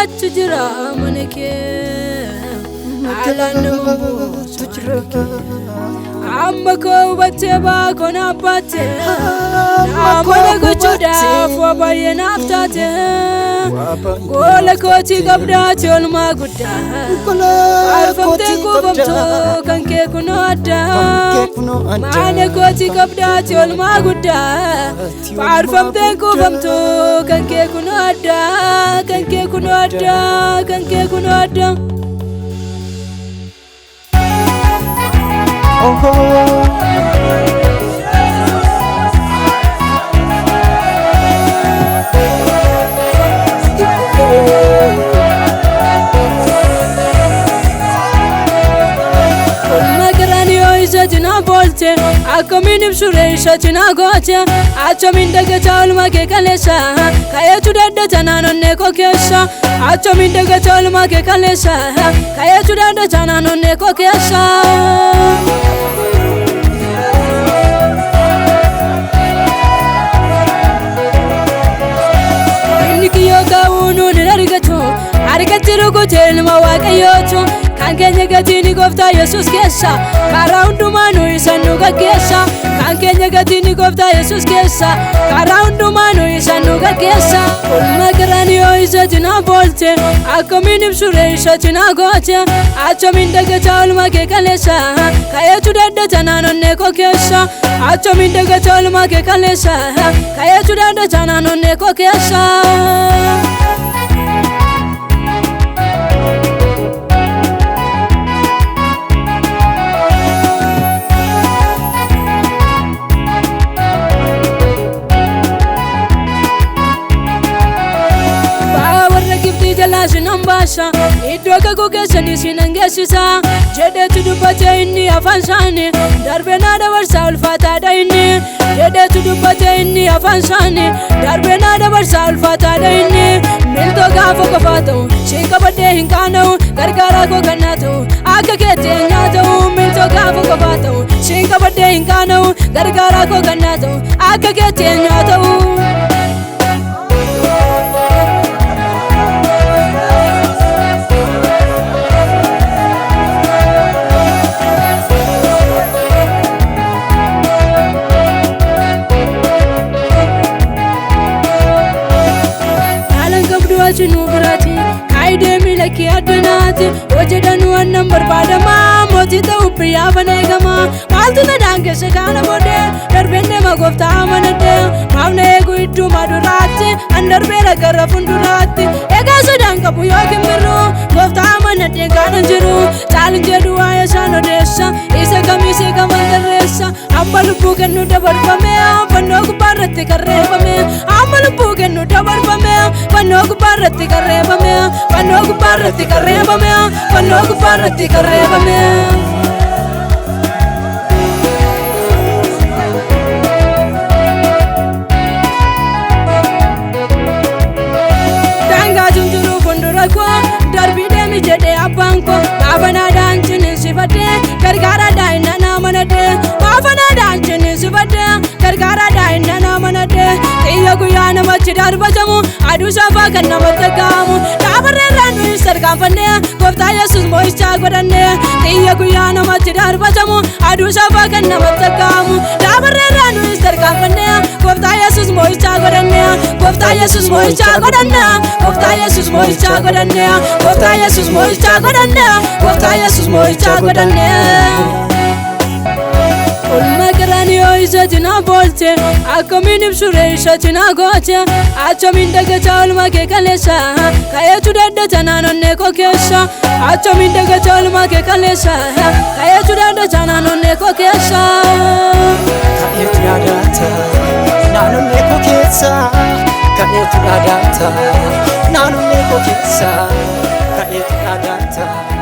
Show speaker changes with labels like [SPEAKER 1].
[SPEAKER 1] Achi jira mana kee haalaan nama buusu amma koo hubattee baakoo naaf baatte mana gochuudhaaf waa baay'ee naaf taate goola kootii qabdaati olmaa guddaa faarfamtee kuufamtuu kan kee kunoo addaa mana kootii qabdaati olmaa guddaa faarfamtee kuufamtuu kan kee kunoo addaa kan kee kunoo addaa kan kee kunoo addaa. Isa cinaa boolte akkamiin ibsuree isa cinaa goote achamiin dagataa olmaa kee kaleessa ka'eetu daddata naannoo koo keessa achamiin dagataa olmaa kee kaleessa ka'eetu daddata naannoo koo keessa. Inni kiyyoo kaa'uu nuun hin argatu harkatti rukutee ilma Waaqayyootu kan keenya gatiin gooftaa Yesuus keessa karaa hundumaa nu isa nu gaggeessa kan keenya gatiin gooftaa Yesuus keessa karaa hundumaa nu isa nu gaggeessa. Olma qaraaniyoo isa cinaa boolte akkamiin ibsuree isa cinaa goote achamiin dagataa olma kee kaleessa ka'eetu daddata naannoo koo keessa achamiin dagataa olma kee kaleessa ka'eetu daddata naannoo koo keessa. Jalaa sinan baasa iddoo kakuu keessanii sinan geessisa jedheetu dubbate inni afaan isaanii darbee naa dabarsaa ulfaataadha inni jedheetu dubbate inni afaan isaanii darbee naa dabarsaa ulfaataadha inni miltoo gaafa qofaa ta'u siin qabadhee hin qaana'u gargaaraa koo kan naa ta'u akka keetti eenyaa ta'u miltoo gaafa qofaa ta'u siin qabadhee hin qaana'u gargaaraa koo kan naa ta'u akka keetti eenyaa ta'u. Achi nu biraati kaayidee miila kee addanaati hojjedhan wannan barbaadamaa mootii ta'uu biyyaa bana eegama maaltu na daangesse kana booddee darbeen deema gooftaa amanadhee maaf na eegu idduma duraatti an darbeera gara fuulduraatti egaa sodaan qabu yookiin birruu gooftaa amanadhee kanan jiru caalin jedhu waa'ee isaan odeessa isa kamiisee kaman tarreessa amma lubbuu kennu dabarfame fannoo gubbaarratti karreeffame amma lubbuu kennu dabarfame fannoo gubbaarratti karreeffame fannoo gubbaarratti karreeffame fannoo gubbaarratti karreeffame. Daangaa jiru fuuldura koo darbii deemi jedhee abbaan koo maafanaadhaan ciniinsifadhee gargaara daa'imman amanadhee maafanaadhaan ciniinsifadhee gargaara daa'imman amanadhee xiyya guyyaa namatti darbatamu aduu safaa kan namatti agaamu dhaabarreerraan nuyi sarkaanfannee gooftaa Yesuus moo'ichaa godhannee xiyya guyyaa namatti darbatamu aduu safaa kan namatti agaamu dhaabarreerraan nuyi sarkaanfannee gooftaa Yesuus moo'ichaa godhannee gooftaa Yesuus moo'ichaa godhannee gooftaa Yesuus moo'ichaa godhannee gooftaa Yesuus moo'ichaa godhannee gooftaa Yesuus moo'ichaa godhannee. Olma qaraaniyoo isa cinaa boolte akkamiin ibsuree isa cinaa goote achamiin dagataa olma kee kaleessa ka'eetu daddata naannoo koo keessa achamiin dagataa olma kee kaleessa ka'eetu daddata naannoo koo keessa.
[SPEAKER 2] Ka'eetu daddata naannoo koo keessa ka'eetu daddata naannoo koo keessa ka'eetu daddata.